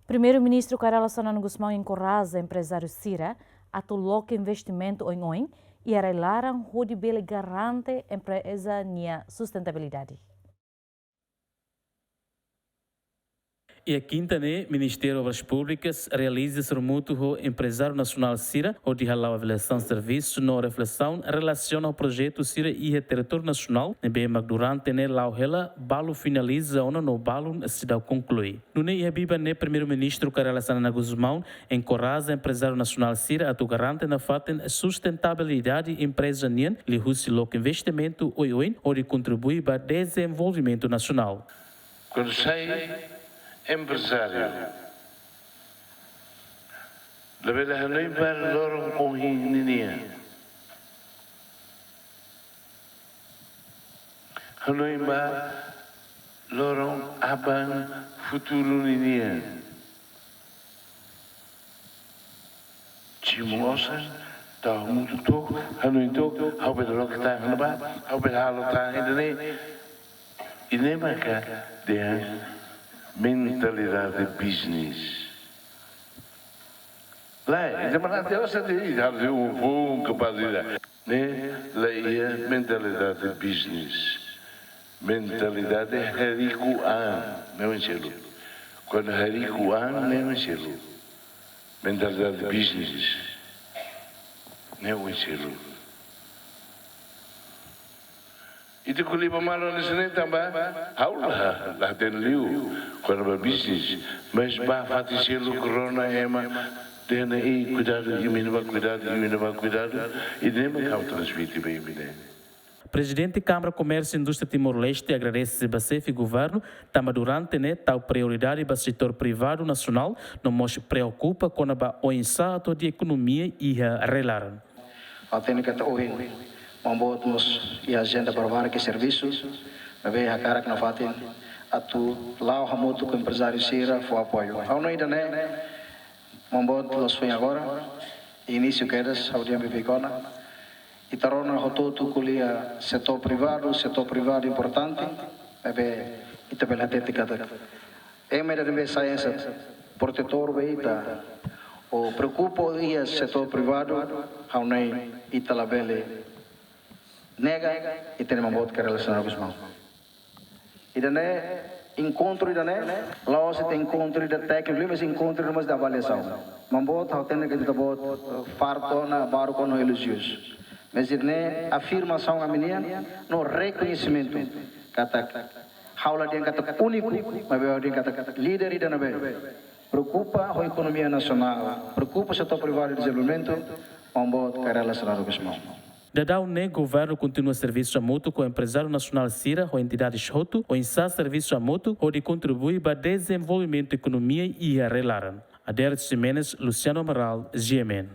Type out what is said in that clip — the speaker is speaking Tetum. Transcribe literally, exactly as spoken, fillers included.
Primeiru-Ministru Kay Rala Xanana Gusmão enkoraja emprezáriu sira atu loke investimentu oin-oin iha rai-laran hodi bele garante empreza nia sustentabilidade. Iha kinta ne'e, Ministériu Obras Públikas realiza sorumutu ho emprezáriu nasionál sira hodi hala'o avaliasaun servisu no reflesaun relasiona ho projetu sira iha territóriu nasionál ne'ebé mak durante ne'e la'o hela, balu finaliza ona no balun seidauk konklui. Nune'e iha biban ne'e Primeiru-Ministru Kay Rala Xanana Gusmão enkoraja emprezáriu nasionál sira atu garante nafatin sustentabilidade empreza nian liuhusi loke investimentu oioin hodi kontribui ba dezenvolvimentu nasionál. Kuandu sai emprezáriu, labele hanoin ba loron ohin ninian. Hanoin ba loron aban futuru ninian. Simu osan, tau hamutuk took, hanoin took, ha'u bele loke tan iha ne'ebá, ha'u bele halo tan iha ne'e. Ida-ne'e maka dehan mentalidade bisnis. Lae, ita manán tiha osan de'it, harus um bom capacidade. Ne'e, la iha mentalidade bisnis. Mentalidade hariku an, ne'e oin seluk. Kuandu hariku an, ne'e oin seluk. Mentalidade bisnis, ne'e oin seluk. Ita ko'alia ba malu hanesan ne'e tanba ha'u la, la hatene liu kona-ba bisnis, mas ba fatin seluk rona ema dehan: "Ei, kuidadu, imi-nia bá kuidadu, imi-nia bá kuidadu." Ida-ne'e mak ha'u transmite ba imi ne'e. Prezidente Kámara Komérsiu Indústria Timor-Leste agradese ba xefe governu tanba durante ne'e tau prioridade ba setór privadu nasionál no mós preokupa kona-ba oinsá atu hadi'a ekonomia iha rai-laran. Hatene katak ohin maun boot mós iha ajenda barak-barak servisu ne'ebé hakarak nafatin atu la'o hamutuk ho emprezáriu sira fó apoiu. Ha'u hanoin ida-ne'e, maun boot loos foin agora, inísiu kedas, ha'u dehan beibeik ona. Ita rona hotu-hotu ko'alia setór privadu, setór privadu importante, maibé ita bele hatete katak ema ida ne'ebé sai hanesan protetór ba ita, ou preokupa iha setór privadu, ha'u hanoin ita labele nega ita-nia maun boot Kay Rala Xanana Gusmão. Ida-ne'e, enkontru ida-ne'e la'ós de'it enkontru ida tékniku, mas enkontru ida mós de avaliasaun. Maun boot, ha'u hatene katak ita-boot, eh, fartu ona, baruk ona ho elojius. Mas ida-ne'e afirmasaun ami-nian no rekoñesimentu katak ha'u la dehan katak úniku, maibé ha'u dehan katak líder ida ne'ebé preokupa ho ekonomia nasionál, preokupa setór privadu dezenvolvimentu, maun boot Kay Rala Xanana Gusmão. Daudaun ne'e governu kontinua servisu hamutuk ho emprezáriu nasionál sira ho entidades hotu, oinsá servisu hamutuk hodi kontribui ba dezenvolvimentu ekonomia iha rai-laran. Ader Ximenes, Luciano Amaral, G M N.